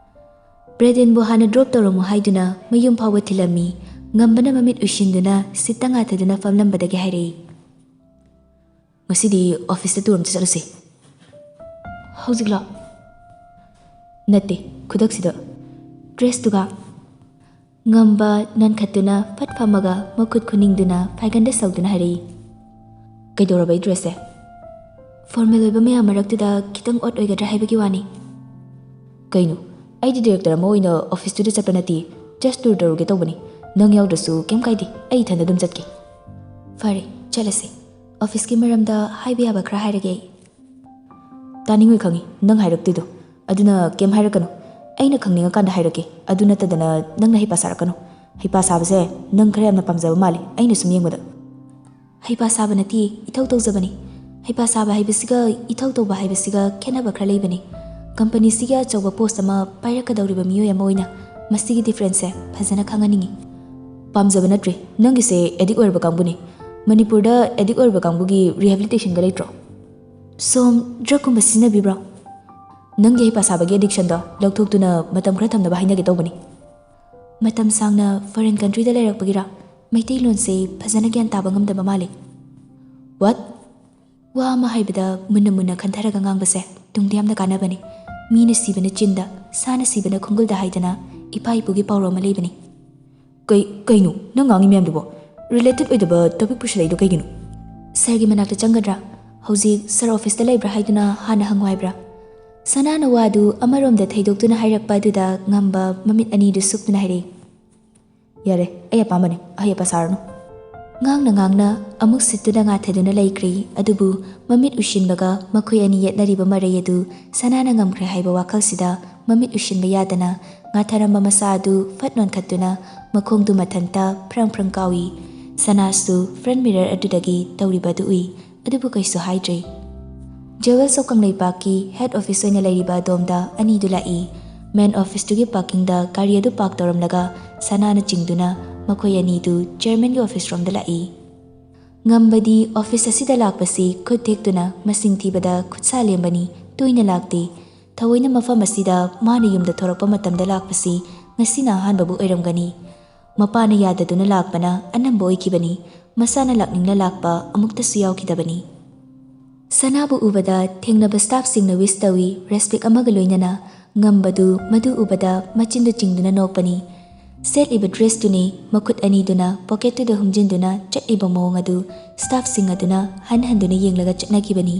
ꯕ꯭ꯔꯦꯗꯦꯟꯕꯨ ꯍꯥꯟꯅ ꯗ꯭ꯔꯣꯞ ꯇꯧꯔꯝꯃꯨ ꯍꯥꯏꯗꯨꯅ ꯃꯌꯨꯝ ꯐꯥꯎꯕ ꯊꯤꯜꯂꯝꯃꯤ꯫ ꯉꯝꯕꯅ ꯃꯃꯤꯠ ꯎꯏꯁꯤꯟꯗꯨꯅ ꯁꯤꯠꯇ ꯉꯥꯊꯗꯨꯅ ꯐꯝꯂꯝꯕꯗꯒꯤ ꯍꯥꯏꯔꯛꯏ, "ꯉꯁꯤꯗꯤ ꯑꯣꯐꯤꯁꯇ ꯇꯨꯔ ꯑꯝꯇ ꯆꯠꯂꯨꯁꯦ꯫" "ꯍꯧꯖꯤꯛꯂꯣ?" "ꯅꯠꯇꯦ, ꯈꯨꯗꯛꯁꯤꯗ꯫ ꯗ꯭ꯔꯦꯁꯇꯨꯒ?" ꯉꯝꯕ ꯅꯟꯈꯠꯇꯨꯅ ꯐꯠ ꯐꯝꯃꯒ ꯃꯈꯨꯠ ꯈꯨꯅꯤꯡꯗꯨꯅ ꯐꯥꯏꯒꯟꯗ ꯁꯧꯗꯨꯅ ꯍꯥꯏꯔꯛꯏ, "ꯀꯩꯗꯧꯔꯕ ꯑꯩ ꯗ꯭ꯔꯦꯁꯁꯦ?" "ꯐꯣꯔꯃꯦꯜ ꯑꯣꯏꯕ ꯃꯌꯥꯝ ꯃꯔꯛꯇꯨꯗ ꯈꯤꯇꯪ ꯑꯣꯠ ꯑꯣꯏꯒꯗ꯭ꯔꯥ ꯍꯥꯏꯕꯒꯤ ꯋꯥꯅꯤ꯫" "ꯀꯩꯅꯣ? ꯑꯩꯗꯤ ꯗꯤꯔꯦꯛꯇꯔ ꯑꯃ ꯑꯣꯏꯅ ꯑꯣꯐꯤꯁꯇꯨꯗ ꯆꯠꯄ ꯅꯠꯇꯦ, ꯖꯁ ꯇꯨꯔ ꯇꯧꯔꯨꯒꯦ ꯇꯧꯕꯅꯤ꯫ ꯅꯪ ꯌꯥꯎꯗ꯭ꯔꯁꯨ ꯀꯩꯝ ꯀꯥꯏꯗꯦ, ꯑꯩ ꯏꯊꯟꯗ ꯑꯗꯨꯝ ꯆꯠꯀꯦ꯫" "ꯐꯔꯦ, ꯆꯠꯂꯁꯦ꯫ ꯑꯣꯐꯤꯁꯀꯤ ꯃꯔꯝꯗ ꯍꯥꯏꯕ ꯌꯥꯕ ꯈꯔ ꯍꯥꯏꯔꯒꯦ ꯑꯩ꯫" "ꯇꯥꯅꯤꯡꯉꯣꯏ ꯈꯪꯉꯤ ꯅꯪ ꯍꯥꯏꯔꯛꯇꯣꯏꯗꯣ꯫ ꯑꯗꯨꯅ ꯀꯩꯝ ꯍꯥꯏꯔꯛꯀꯅꯨ꯫ ꯑꯩꯅ ꯈꯪꯅꯤꯡꯉꯀꯥꯟꯗ ꯍꯥꯏꯔꯛꯀꯦ꯫ ꯑꯗꯨ ꯅꯠꯇꯗꯅ ꯅꯪꯅ ꯍꯩꯄꯥ ꯁꯥꯔꯛꯀꯅꯨ꯫ ꯍꯩꯄꯥ ꯁꯥꯕꯁꯦ ꯅꯪ ꯈꯔ ꯌꯥꯝꯅ ꯄꯥꯝꯖꯕ ꯃꯥꯜꯂꯤ ꯑꯩꯅ ꯁꯨꯝ ꯌꯦꯡꯕꯗ꯫" "ꯍꯩꯄꯥ ꯁꯥꯕ ꯅꯠꯇꯦ, ꯏꯊꯧ ꯇꯧꯖꯕꯅꯤ꯫ ꯍꯩꯄꯥ ꯁꯥꯕ ꯍꯥꯏꯕꯁꯤꯒ ꯏꯊꯧ ꯇꯧꯕ ꯍꯥꯏꯕꯁꯤꯒ ꯈꯦꯠꯅꯕ ꯈꯔ ꯂꯩꯕꯅꯤ꯫ ꯀꯝꯄꯅꯤꯁꯤꯒꯤ ꯑꯆꯧꯕ ꯄꯣꯁ ꯑꯃ ꯄꯥꯏꯔꯛꯀꯗꯧꯔꯤꯕ ꯃꯤꯑꯣꯏ ꯑꯃ ꯑꯣꯏꯅ ꯃꯁꯤꯒꯤ ꯗꯤꯐ꯭ꯔꯦꯟꯁꯁꯦ ꯐꯖꯅ ꯈꯪꯍꯟꯅꯤꯡꯉꯤ꯫" "ꯄꯥꯝꯖꯕ ꯅꯠꯇ꯭ꯔꯦ, ꯅꯪꯒꯤꯁꯦ ꯑꯦꯗꯤꯛ ꯑꯣꯏꯔꯕ ꯀꯥꯡꯕꯨꯅꯤ꯫ ꯃꯅꯤꯄꯨꯔꯗ ꯑꯦꯗꯤꯛ ꯑꯣꯏꯔꯕ ꯀꯥꯡꯕꯨꯒꯤ ꯔꯤꯍꯦꯕꯤꯂꯤꯇꯦꯁꯟꯒ ꯂꯩꯇ꯭ꯔꯣ?" "ꯁꯣꯝ ꯗ꯭ꯔꯒꯀꯨꯝꯕ ꯁꯤꯖꯤꯟꯅꯕꯤꯕ꯭ꯔꯣ?" "ꯅꯪꯒꯤ ꯍꯩꯄꯥ ꯁꯥꯕꯒꯤ ꯑꯦꯗꯤꯛꯁꯟꯗꯣ ꯂꯧꯊꯣꯛꯇꯨꯅ ꯃꯇꯝ ꯈꯔ ꯊꯝꯅꯕ ꯍꯥꯏꯅꯒꯦ ꯇꯧꯕꯅꯤ꯫" "ꯃꯇꯝ ꯁꯥꯡꯅ ꯐꯣꯔꯦꯟ ꯀꯟꯇ꯭ꯔꯤꯗ ꯂꯩꯔꯛꯄꯒꯤꯔꯥ? ꯃꯩꯇꯩꯂꯣꯟꯁꯦ ꯐꯖꯅ ꯒ꯭ꯌꯥꯟ ꯇꯥꯕ ꯉꯝꯗꯕ ꯃꯥꯜꯂꯤ꯫" "ꯋꯥꯠ?" ꯋꯥ ꯑꯃ ꯍꯥꯏꯕꯗ ꯃꯨꯟꯅ ꯃꯨꯟꯅ ꯈꯟꯊꯔꯒ ꯉꯥꯡꯕꯁꯦ ꯇꯨꯡꯗ ꯌꯥꯝꯅ ꯀꯥꯟꯅꯕꯅꯤ꯫ "ꯃꯤꯅ ꯁꯤꯕꯅ ꯆꯤꯟꯗ, ꯁꯥꯅ ꯁꯤꯕꯅ ꯈꯣꯡꯒꯨꯜꯗ" ꯍꯥꯏꯗꯅ ꯏꯄꯥ ꯏꯄꯨꯒꯤ ꯄꯥꯎꯔꯧ ꯑꯃ ꯂꯩꯕꯅꯤ꯫ "ꯀꯩ, ꯀꯩꯅꯣ ꯅꯪ ꯉꯥꯡꯉꯤ ꯃꯌꯥꯝꯗꯨꯕꯣ? ꯔꯤꯂꯦꯇꯦꯠ ꯑꯣꯏꯗꯕ ꯇꯣꯄꯤꯛ ꯄꯨꯁꯜꯂꯛꯏꯗꯣ ꯀꯩꯒꯤꯅꯣ?" "ꯁꯥꯔꯒꯤ ꯃꯅꯥꯛꯇ ꯆꯪꯒꯗ꯭ꯔꯥ? ꯍꯧꯖꯤꯛ ꯁꯥꯔ ꯑꯣꯐꯤꯁꯇ ꯂꯩꯕ꯭ꯔꯥ ꯍꯥꯏꯗꯨꯅ ꯍꯥꯟꯅ ꯍꯪꯉꯨ ꯍꯥꯏꯕ꯭ꯔꯥ?" ꯁꯅꯥꯅ ꯋꯥꯗꯨ ꯑꯃꯔꯣꯝꯗ ꯊꯩꯗꯣꯛꯇꯨꯅ ꯍꯥꯏꯔꯛꯄ ꯑꯗꯨꯗ ꯉꯝꯕ ꯃꯃꯤꯠ ꯑꯅꯤꯗꯨ ꯁꯨꯞꯇꯨꯅ ꯍꯥꯏꯔꯛꯏ, "ꯌꯥꯔꯦ, ꯑꯩ ꯑꯄꯥꯝꯕꯅꯤ, ꯑꯍꯩ ꯑꯄꯥ ꯁꯥꯔꯅꯨ꯫" ꯉꯥꯡꯅ ꯉꯥꯡꯅ ꯑꯃꯨꯛ ꯁꯤꯠꯇꯨꯅ ꯉꯥꯊꯗꯨꯅ ꯂꯩꯈ꯭ꯔꯤ꯫ ꯑꯗꯨꯕꯨ ꯃꯃꯤꯠ ꯎꯏꯁꯤꯟꯕꯒ ꯃꯈꯣꯏ ꯑꯅꯤ ꯌꯦꯠꯅꯔꯤꯕ ꯃꯔꯩ ꯑꯗꯨ ꯁꯅꯥꯅ ꯉꯝꯈ꯭ꯔꯦ ꯍꯥꯏꯕ ꯋꯥꯈꯜꯁꯤꯗ ꯃꯃꯤꯠ ꯎꯏꯁꯤꯟꯕ ꯌꯥꯗꯅ ꯉꯥꯊꯔꯝꯕ ꯃꯁꯥ ꯑꯗꯨ ꯐꯠ ꯅꯣꯟꯈꯠꯇꯨꯅ ꯃꯈꯣꯡꯗꯨ ꯃꯊꯟꯇ ꯐ꯭ꯔꯪ ꯐ꯭ꯔꯪ ꯀꯥꯎꯏ꯫ ꯁꯅꯥꯁꯨ ꯐ꯭ꯔꯟ ꯃꯤꯔꯔ ꯑꯗꯨꯗꯒꯤ ꯇꯧꯔꯤꯕ ꯑꯗꯨ ꯎꯏ, ꯑꯗꯨꯕꯨ ꯀꯩꯁꯨ ꯍꯥꯏꯗ꯭ꯔꯤ꯫ ꯖꯦꯋꯦꯜꯁ ꯑꯣꯐ ꯀꯪꯂꯩꯄꯥꯛꯀꯤ ꯍꯦꯗ ꯑꯣꯐꯤꯁ ꯑꯣꯏꯅ ꯂꯩꯔꯤꯕ ꯑꯗꯣꯝꯗ ꯑꯅꯤꯗꯨ ꯂꯥꯛꯏ꯫ ꯃꯦꯟ ꯑꯣꯐꯤꯁꯇꯨꯒꯤ ꯄꯥꯔꯀꯤꯡꯗ ꯒꯥꯔꯤ ꯑꯗꯨ ꯄꯥꯔꯛ ꯇꯧꯔꯝꯂꯒ ꯁꯅꯥꯅ ꯆꯤꯡꯗꯨꯅ ꯃꯈꯣꯏ ꯑꯅꯤꯗꯨ ꯆꯤꯌꯔꯃꯦꯟꯒꯤ ꯑꯣꯐꯤꯁ ꯔꯣꯝꯗ ꯂꯥꯛꯏ꯫ ꯉꯝꯕꯗꯤ ꯑꯣꯐꯤꯁ ꯑꯁꯤꯗ ꯂꯥꯛꯄꯁꯤ ꯈꯨꯠ ꯊꯦꯛꯇꯨꯅ ꯃꯁꯤꯡ ꯊꯤꯕꯗ ꯈꯨꯠꯁꯥ ꯂꯦꯝꯕꯅꯤ, ꯇꯣꯏꯅ ꯂꯥꯛꯇꯦ꯫ ꯊꯑꯣꯏꯅ ꯃꯐꯝ ꯑꯁꯤꯗ ꯃꯥꯅ ꯌꯨꯝꯗ ꯊꯣꯔꯛꯄ ꯃꯇꯝꯗ ꯂꯥꯛꯄꯁꯤ ꯉꯁꯤꯅ ꯑꯍꯥꯟꯕꯕꯨ ꯑꯣꯏꯔꯝꯒꯅꯤ꯫ ꯃꯄꯥꯅ ꯌꯥꯗꯗꯨꯅ ꯂꯥꯛꯄꯅ ꯑꯅꯝꯕ ꯑꯣꯏꯈꯤꯕꯅꯤ꯫ ꯃꯁꯥꯅ ꯂꯥꯛꯅꯤꯡꯂ ꯂꯥꯛꯄ ꯑꯃꯨꯛꯇꯁꯨ ꯌꯥꯎꯈꯤꯗꯕꯅꯤ꯫ ꯁꯅꯥꯕꯨ ꯎꯕꯗ ꯊꯦꯡꯅꯕ ꯁ꯭ꯇꯥꯐꯁꯤꯡꯅ ꯋꯤꯁ ꯇꯧꯏ, ꯔꯦꯁꯄꯦꯛ ꯑꯃꯒ ꯂꯣꯏꯅꯅ꯫ ꯉꯝꯕꯗꯨ ꯃꯗꯨ ꯎꯕꯗ ꯃꯆꯤꯟꯗꯨ ꯆꯤꯡꯗꯨꯅ ꯅꯣꯛꯄꯅꯤ꯫ ꯁꯦꯠꯂꯤꯕ ꯗ꯭ꯔꯦꯁꯇꯨꯅꯤ ꯃꯈꯨꯠ ꯑꯅꯤꯗꯨꯅ ꯄꯣꯀꯦꯠꯇꯨꯗ ꯍꯨꯝꯖꯤꯟꯗꯨꯅ ꯆꯠꯂꯤꯕ ꯃꯑꯣꯡ ꯑꯗꯨ ꯁ꯭ꯇꯥꯐꯁꯤꯡ ꯑꯗꯨꯅ ꯍꯟ ꯍꯟꯗꯨꯅ ꯌꯦꯡꯂꯒ ꯆꯠꯅꯈꯤꯕꯅꯤ꯫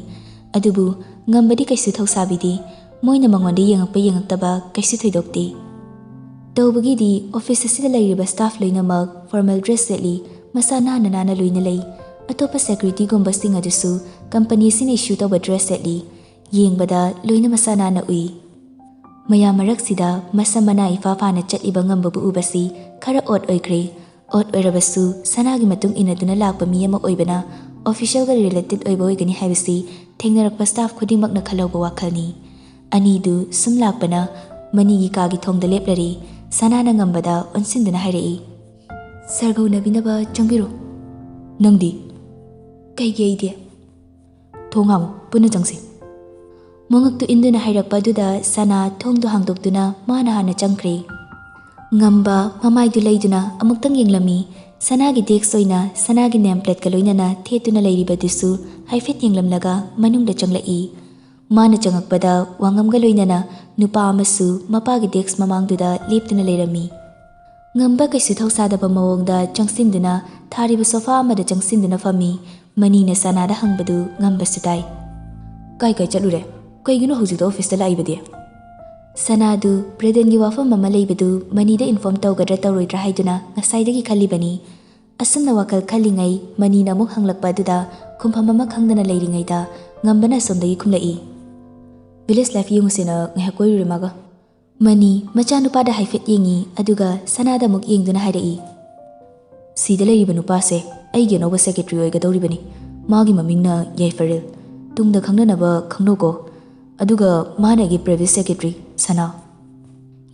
ꯑꯗꯨꯕꯨ ꯉꯝꯕꯗꯤ ꯀꯩꯁꯨ ꯊꯧꯁꯥꯕꯤꯗꯦ꯫ ꯃꯣꯏꯅ ꯃꯉꯣꯟꯗ ꯌꯦꯡꯉꯛꯄ ꯌꯦꯡꯉꯛꯇꯕ ꯀꯩꯁꯨ ꯊꯣꯏꯗꯣꯛꯇꯦ꯫ ꯇꯧꯕꯒꯤꯗꯤ ꯑꯣꯐꯤꯁ ꯑꯁꯤꯗ ꯂꯩꯔꯤꯕ ꯁ꯭ꯇꯥꯐ ꯂꯣꯏꯅꯃꯛ ꯐꯣꯔꯃꯦꯜ ꯗ꯭ꯔꯦꯁ ꯁꯦꯠꯂꯤ, ꯃꯁꯥ ꯅꯥꯟꯅ ꯅꯥꯟꯅ ꯂꯣꯏꯅ ꯂꯩ꯫ ꯑꯇꯣꯞꯄ ꯁꯦꯀ꯭ꯌꯨꯔꯤꯇꯤꯒꯨꯝꯕꯁꯤꯡ ꯑꯗꯨꯁꯨ ꯀꯝꯄꯅꯤ ꯑꯁꯤꯅ ꯏꯁꯨ ꯇꯧꯕ ꯗ꯭ꯔꯦꯁ ꯁꯦꯠꯂꯤ꯫ ꯌꯦꯡꯕꯗ ꯂꯣꯏꯅ ꯃꯁꯥ ꯅꯥꯟꯅ ꯎꯏ꯫ ꯃꯌꯥꯝ ꯃꯔꯛꯁꯤꯗ ꯃꯁꯝ ꯃꯅꯥ ꯏꯐꯥ ꯐꯥꯅ ꯆꯠꯂꯤꯕ ꯉꯝꯕꯕꯨ ꯎꯕꯁꯤ ꯈꯔ ꯑꯣꯠ ꯑꯣꯏꯈ꯭ꯔꯦ꯫ ꯑꯣꯠ ꯑꯣꯏꯔꯕꯁꯨ ꯁꯅꯥꯒꯤ ꯃꯇꯨꯡ ꯏꯟꯅꯗꯨꯅ ꯂꯥꯛꯄ ꯃꯤ ꯑꯃ ꯑꯣꯏꯕꯅ ꯑꯣꯐꯤꯁꯤꯌꯦꯜꯒ ꯔꯤꯂꯦꯇꯦꯠ ꯑꯣꯏꯕ ꯑꯣꯏꯒꯅꯤ ꯍꯥꯏꯕꯁꯤ ꯊꯦꯡꯅꯔꯛꯄ ꯁ꯭ꯇꯥꯐ ꯈꯨꯗꯤꯡꯃꯛꯅ ꯈꯜꯍꯧꯕ ꯋꯥꯈꯜꯅꯤ꯫ ꯑꯅꯤꯗꯨ ꯁꯨꯝ ꯂꯥꯛꯄꯅ ꯃꯅꯤꯒꯤ ꯀꯥꯒꯤ ꯊꯣꯡꯗ ꯂꯦꯞꯂꯔꯦ꯫ ꯁꯅꯥꯅ ꯉꯝꯕꯗ ꯑꯣꯟꯁꯤꯟꯗꯨꯅ ꯍꯥꯏꯔꯛꯏ, "ꯁꯥꯔꯒ ꯎꯅꯕꯤꯅꯕ ꯆꯪꯕꯤꯔꯣ꯫" "ꯅꯪꯗꯤ?" "ꯀꯩꯒꯤ ꯑꯩꯗꯤ?" "ꯊꯣꯡ ꯍꯥꯡꯉꯨ, ꯄꯨꯟꯅ ꯆꯪꯁꯤ꯫" ꯃꯉꯛꯇꯨ ꯏꯟꯗꯨꯅ ꯍꯥꯏꯔꯛꯄ ꯑꯗꯨꯗ ꯁꯅꯥ ꯊꯣꯡꯗꯨ ꯍꯥꯡꯗꯣꯛꯇꯨꯅ ꯃꯥꯅ ꯍꯥꯟꯅ ꯆꯪꯈ꯭ꯔꯦ꯫ ꯉꯝꯕ ꯃꯃꯥꯏꯗꯨ ꯂꯩꯗꯨꯅ ꯑꯃꯨꯛꯇꯪ ꯌꯦꯡꯂꯝꯃꯤ꯫ ꯁꯅꯥꯒꯤ ꯗꯦꯛꯁ ꯑꯣꯏꯅ ꯁꯅꯥꯒꯤ ꯅꯦꯝ ꯄ꯭ꯂꯦꯠꯀ ꯂꯣꯏꯅꯅ ꯊꯦꯠꯇꯨꯅ ꯂꯩꯔꯤꯕꯗꯨꯁꯨ ꯍꯥꯏꯐꯦꯠ ꯌꯦꯡꯂꯝꯂꯒ ꯃꯅꯨꯡꯗ ꯆꯪꯂꯛꯏ꯫ ꯃꯥꯅ ꯆꯪꯉꯛꯄꯗ ꯋꯥꯉꯝꯒ ꯂꯣꯏꯅꯅ ꯅꯨꯄꯥ ꯑꯃꯁꯨ ꯃꯄꯥꯒꯤ ꯗꯦꯛꯁ ꯃꯃꯥꯡꯗꯨꯗ ꯂꯦꯞꯇꯨꯅ ꯂꯩꯔꯝꯃꯤ꯫ ꯉꯝꯕ ꯀꯩꯁꯨ ꯊꯧꯁꯥꯗꯕ ꯃꯑꯣꯡꯗ ꯆꯪꯁꯤꯟꯗꯨꯅ ꯊꯥꯔꯤꯕ ꯁꯣꯐꯥ ꯑꯃꯗ ꯆꯪꯁꯤꯟꯗꯨꯅ ꯐꯝꯃꯤ꯫ ꯃꯅꯤꯅ ꯁꯅꯥꯗ ꯍꯪꯕꯗꯨ ꯉꯝꯕꯁꯨ ꯇꯥꯏ꯫ "ꯀꯥꯏ ꯀꯥꯏ ꯆꯠꯂꯨꯔꯦ? ꯀꯩꯒꯤꯅꯣ ꯍꯧꯖꯤꯛꯇ ꯑꯣꯐꯤꯁꯇ ꯂꯥꯛꯏꯕꯗꯤ?" ꯁꯅꯥꯗꯨ ꯕ꯭ꯔꯦꯗꯟꯒꯤ ꯋꯥꯐꯝ ꯑꯃ ꯂꯩꯕꯗꯨ ꯃꯅꯤꯗ ꯏꯟꯐꯣꯔꯝ ꯇꯧꯒꯗ꯭ꯔꯥ ꯇꯧꯔꯣꯏꯗ꯭ꯔꯥ ꯍꯥꯏꯗꯨꯅ ꯉꯁꯥꯏꯗꯒꯤ ꯈꯜꯂꯤꯕꯅꯤ꯫ ꯑꯁꯨꯝꯅ ꯋꯥꯈꯜ ꯈꯜꯂꯤꯉꯩ ꯃꯅꯤꯅ ꯑꯃꯨꯛ ꯍꯪꯂꯛꯄ ꯑꯗꯨꯗ ꯈꯨꯝꯐꯝ ꯑꯃ ꯈꯪꯗꯅ ꯂꯩꯔꯤꯉꯩꯗ ꯉꯝꯕꯅ ꯑꯁꯣꯝꯗꯒꯤ ꯈꯨꯝꯂꯛꯏ꯫ "ꯚꯤꯂꯦꯖ ꯂꯥꯏꯐ ꯌꯦꯡꯉꯨꯁꯦꯅ ꯉꯥꯏꯍꯥꯛ ꯀꯣꯏꯔꯨꯔꯦ ꯃꯥꯒ꯫" ꯃꯅꯤ ꯃꯆꯥꯅꯨꯄꯥꯗ ꯍꯥꯏꯐꯦꯠ ꯌꯦꯡꯉꯤ, ꯑꯗꯨꯒ ꯁꯅꯥꯗ ꯑꯃꯨꯛ ꯌꯦꯡꯗꯨꯅ ꯍꯥꯏꯔꯛꯏ, "ꯁꯤꯗ ꯂꯩꯔꯤꯕ ꯅꯨꯄꯥꯁꯦ ꯑꯩꯒꯤ ꯑꯅꯧꯕ ꯁꯦꯀ꯭ꯔꯦꯇꯔꯤ ꯑꯣꯏꯒꯗꯧꯔꯤꯕꯅꯤ꯫ ꯃꯥꯒꯤ ꯃꯃꯤꯡꯅ ꯌꯥꯏꯐꯔꯦꯜ꯫ ꯇꯨꯡꯗ ꯈꯪꯅꯅꯕ ꯈꯪꯅꯧꯀꯣ꯫ ꯑꯗꯨꯒ ꯃꯥꯅ ꯑꯩꯒꯤ ꯄ꯭ꯔꯤꯚꯤꯌꯁ ꯁꯦꯀ꯭ꯔꯦꯇꯔꯤ, ꯁꯅꯥ꯫"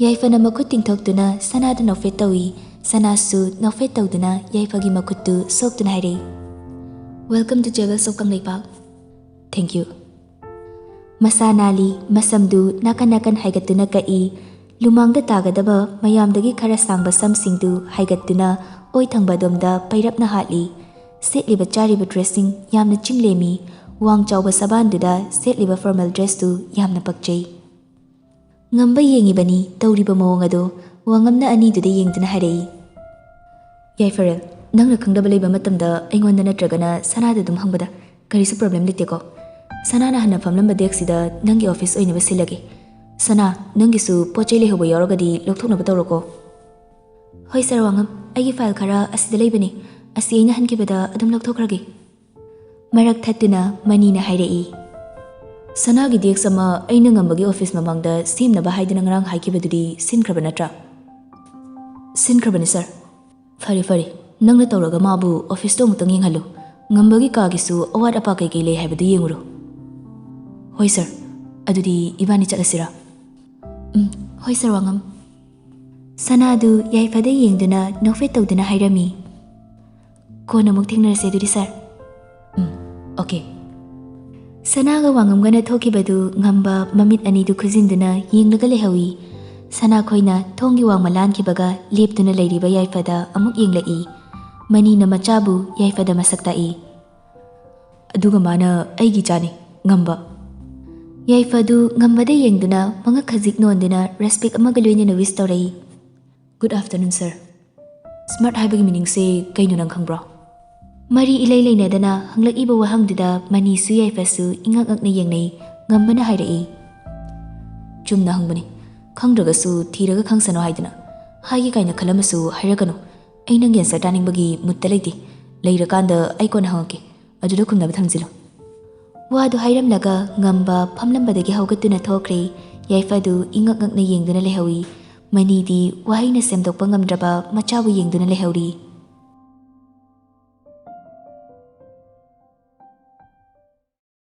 ꯌꯥꯏꯐꯅ ꯃꯈꯨꯠ ꯇꯤꯡꯊꯣꯛꯇꯨꯅ ꯁꯅꯥꯗ ꯅꯣꯛꯐꯦꯠ ꯇꯧꯏ꯫ ꯁꯅꯥꯁꯨ ꯅꯣꯛꯐꯦꯠ ꯇꯧꯗꯨꯅ ꯌꯥꯏꯐꯒꯤ ꯃꯈꯨꯠꯇꯨ ꯁꯣꯛꯇꯨꯅ ꯍꯥꯏꯔꯛꯏ, "Welcome to Jewels of Kangleipak. Thank you." ꯃꯁꯥ ꯅꯥꯜꯂꯤ, ꯃꯁꯝꯗꯨ ꯅꯥꯀꯟ ꯅꯥꯀꯟ ꯍꯥꯏꯒꯠꯇꯨꯅ ꯀꯛꯏ꯫ ꯂꯨꯃꯥꯡꯗ ꯇꯥꯒꯗꯕ ꯃꯌꯥꯝꯗꯒꯤ ꯈꯔ ꯁꯥꯡꯕ ꯁꯝꯁꯤꯡꯗꯨ ꯍꯥꯏꯒꯠꯇꯨꯅ ꯑꯣꯏ ꯊꯪꯕ ꯑꯗꯣꯝꯗ ꯄꯩꯔꯞꯅ ꯍꯥꯠꯂꯤ꯫ ꯁꯦꯠꯂꯤꯕ ꯆꯥꯔꯤꯕ ꯗ꯭ꯔꯦꯁꯁꯤꯡ ꯌꯥꯝꯅ ꯆꯤꯡꯂꯦꯝꯃꯤ꯫ ꯋꯥꯡ ꯆꯥꯎꯕ ꯁꯕꯥꯟꯗꯨꯗ ꯁꯦꯠꯂꯤꯕ ꯐꯣꯔꯃꯦꯜ ꯗ꯭ꯔꯦꯁꯇꯨ ꯌꯥꯝꯅ ꯄꯛꯆꯩ꯫ ꯉꯝꯕ ꯌꯦꯡꯉꯤꯕꯅꯤ ꯇꯧꯔꯤꯕ ꯃꯑꯣꯡ ꯑꯗꯨ꯫ ꯋꯥꯉꯝꯅ ꯑꯅꯤꯗꯨꯗ ꯌꯦꯡꯗꯨꯅ ꯍꯥꯏꯔꯛꯏ, "ꯌꯥꯏꯐꯔꯦꯜ, ꯅꯪꯅ ꯈꯪꯗꯕ ꯂꯩꯕ ꯃꯇꯝꯗ ꯑꯩꯉꯣꯟꯗ ꯅꯠꯇ꯭ꯔꯒꯅ ꯁꯅꯥꯗ ꯑꯗꯨꯝ ꯍꯪꯕꯗ ꯀꯔꯤꯁꯨ ꯄ꯭ꯔꯣꯕ꯭ꯂꯦꯝ ꯂꯩꯇꯦꯀꯣ? ꯁꯅꯥꯅ ꯍꯥꯟꯅ ꯐꯝꯂꯝꯕ ꯗꯦꯛꯁꯤꯗ ꯅꯪꯒꯤ ꯑꯣꯐꯤꯁ ꯑꯣꯏꯅꯕ ꯁꯤꯜꯂꯒꯦ꯫ ꯁꯅꯥ, ꯅꯪꯒꯤꯁꯨ ꯄꯣꯠ ꯆꯩ ꯂꯩꯍꯧꯕ ꯌꯥꯎꯔꯒꯗꯤ ꯂꯧꯊꯣꯛꯅꯕ ꯇꯧꯔꯣꯀꯣ꯫" "ꯍꯣꯏ ꯁꯥꯔ ꯋꯥꯉꯝ, ꯑꯩꯒꯤ ꯐꯥꯏꯜ ꯈꯔ ꯑꯁꯤꯗ ꯂꯩꯕꯅꯤ, ꯑꯁꯤ ꯑꯩꯅ ꯍꯟꯈꯤꯕꯗ ꯑꯗꯨꯝ ꯂꯧꯊꯣꯛꯈ꯭ꯔꯒꯦ꯫" ꯃꯔꯛ ꯊꯠꯇꯨꯅ ꯃꯅꯤꯅ ꯍꯥꯏꯔꯛꯏ, "ꯁꯅꯥꯒꯤ ꯗꯦꯛꯁ ꯑꯃ ꯑꯩꯅ ꯉꯝꯕꯒꯤ ꯑꯣꯐꯤꯁ ꯃꯃꯥꯡꯗ ꯁꯦꯝꯅꯕ ꯍꯥꯏꯗꯨꯅ ꯉꯔꯥꯡ ꯍꯥꯏꯈꯤꯕꯗꯨꯗꯤ ꯁꯤꯟꯈ꯭ꯔꯕ ꯅꯠꯇ꯭ꯔꯥ?" "ꯁꯤꯟꯈ꯭ꯔꯕꯅꯤ ꯁꯥꯔ꯫" "ꯐꯔꯦ ꯐꯔꯦ, ꯅꯪꯅ ꯇꯧꯔꯒ ꯃꯥꯕꯨ ꯑꯣꯐꯤꯁꯇꯣ ꯑꯃꯨꯛꯇꯪ ꯌꯦꯡꯍꯜꯂꯨ꯫ ꯉꯝꯕꯒꯤ ꯀꯥꯒꯤꯁꯨ ꯑꯋꯥꯠ ꯑꯄꯥ ꯀꯩꯀꯩ ꯂꯩ ꯍꯥꯏꯕꯗꯨ ꯌꯦꯡꯉꯨꯔꯣ꯫" "ꯍꯣꯏ ꯁꯥꯔ, ꯑꯗꯨꯗꯤ ꯏꯕꯥꯅꯤ ꯆꯠꯂꯁꯤꯔꯥ?" "ꯎꯝ, ꯍꯣꯏ ꯁꯥꯔ ꯋꯥꯉꯝ꯫" ꯁꯅꯥꯗꯨ ꯌꯥꯏꯐꯗ ꯌꯦꯡꯗꯨꯅ ꯅꯣꯛꯐꯦꯠ ꯇꯧꯗꯨꯅ ꯍꯥꯏꯔꯝꯃꯤ, "ꯀꯣꯟꯅ ꯑꯃꯨꯛ ꯊꯦꯡꯅꯔꯁꯦ ꯑꯗꯨꯗꯤ ꯁꯥꯔ꯫" "ꯎꯝ, ꯑꯣꯀꯦ꯫" ꯁꯅꯥꯒ ꯋꯥꯉꯝꯒꯅ ꯊꯣꯛꯈꯤꯕꯗꯨ ꯉꯝꯕ ꯃꯃꯤꯠ ꯑꯅꯤꯗꯨ ꯈꯨꯖꯤꯟꯗꯨꯅ ꯌꯦꯡꯂꯒ ꯂꯩꯍꯧꯏ꯫ ꯁꯅꯥꯈꯣꯏꯅ ꯊꯣꯡꯒꯤ ꯋꯥꯡꯃ ꯂꯥꯟꯈꯤꯕꯒ ꯂꯦꯞꯇꯨꯅ ꯂꯩꯔꯤꯕ ꯌꯥꯏꯐꯗ ꯑꯃꯨꯛ ꯌꯦꯡꯂꯛꯏ꯫ ꯃꯅꯤꯅ ꯃꯆꯥꯕꯨ ꯌꯥꯏꯐꯗ ꯃꯁꯛ ꯇꯥꯛꯏ꯫ "ꯑꯗꯨꯒ ꯃꯥꯅ ꯑꯩꯒꯤ ꯏꯆꯥꯅꯤ, ꯉꯝꯕ꯫" ꯌꯥꯏꯐꯗꯨ ꯉꯝꯕꯗ ꯌꯦꯡꯗꯨꯅ ꯃꯉꯛ ꯈꯖꯤꯛ ꯅꯣꯟꯗꯨꯅ ꯔꯦꯁꯄꯦꯛ ꯑꯃꯒ ꯂꯣꯏꯅꯅ ꯋꯤꯁ ꯇꯧꯔꯛꯏ꯫ "Good afternoon, sir꯫ ꯁ꯭ꯃꯥꯔꯠ ꯍꯥꯏꯕꯒꯤ ꯃꯤꯅꯤꯡꯁꯦ ꯀꯩꯅꯣ ꯅꯪ ꯈꯪꯕ꯭ꯔꯣ?" ꯃꯔꯤ ꯏꯂꯩ ꯂꯩꯅꯗꯅ ꯍꯪꯂꯛꯏꯕ ꯋꯥꯍꯪꯗꯨꯗ ꯃꯅꯤꯁꯨ ꯌꯥꯏꯐꯁꯨ ꯏꯉꯛ ꯉꯛꯅ ꯌꯦꯡꯅꯩ꯫ ꯉꯝꯕꯅ ꯍꯥꯏꯔꯛꯏ, "ꯆꯨꯝꯅ ꯍꯪꯕꯅꯤ꯫ ꯈꯪꯗ꯭ꯔꯒꯁꯨ ꯊꯤꯔꯒ ꯈꯪꯁꯅꯨ ꯍꯥꯏꯗꯅ꯫ ꯍꯥꯏꯒꯦ ꯀꯥꯏꯅ ꯈꯜꯂꯝꯃꯁꯨ ꯍꯥꯏꯔꯛꯀꯅꯨ꯫ ꯑꯩ ꯅꯪꯒꯤ ꯑꯟꯁꯔ ꯇꯥꯅꯤꯡꯕꯒꯤ ꯃꯨꯠꯇ ꯂꯩꯇꯦ꯫ ꯂꯩꯔꯀꯥꯟꯗ ꯑꯩ ꯀꯣꯟꯅ ꯍꯪꯉꯛꯀꯦ꯫ ꯑꯗꯨꯗ ꯈꯨꯝꯅꯕ ꯊꯝꯖꯤꯜꯂꯨ꯫" ꯋꯥꯗꯨ ꯍꯥꯏꯔꯝꯂꯒ ꯉꯝꯕ ꯐꯝꯂꯝꯕꯗꯒꯤ ꯍꯧꯒꯠꯇꯨꯅ ꯊꯣꯛꯈ꯭ꯔꯦ꯫ ꯌꯥꯏꯐꯗꯨ ꯏꯉꯛ ꯉꯛꯅ ꯌꯦꯡꯗꯨꯅ ꯂꯩꯍꯧꯏ꯫ ꯃꯅꯤꯗꯤ ꯋꯥꯍꯩꯅ ꯁꯦꯝꯗꯣꯛꯄ ꯉꯝꯗ꯭ꯔꯕ ꯃꯆꯥꯕꯨ ꯌꯦꯡꯗꯨꯅ ꯂꯩꯍꯧꯔꯤ꯫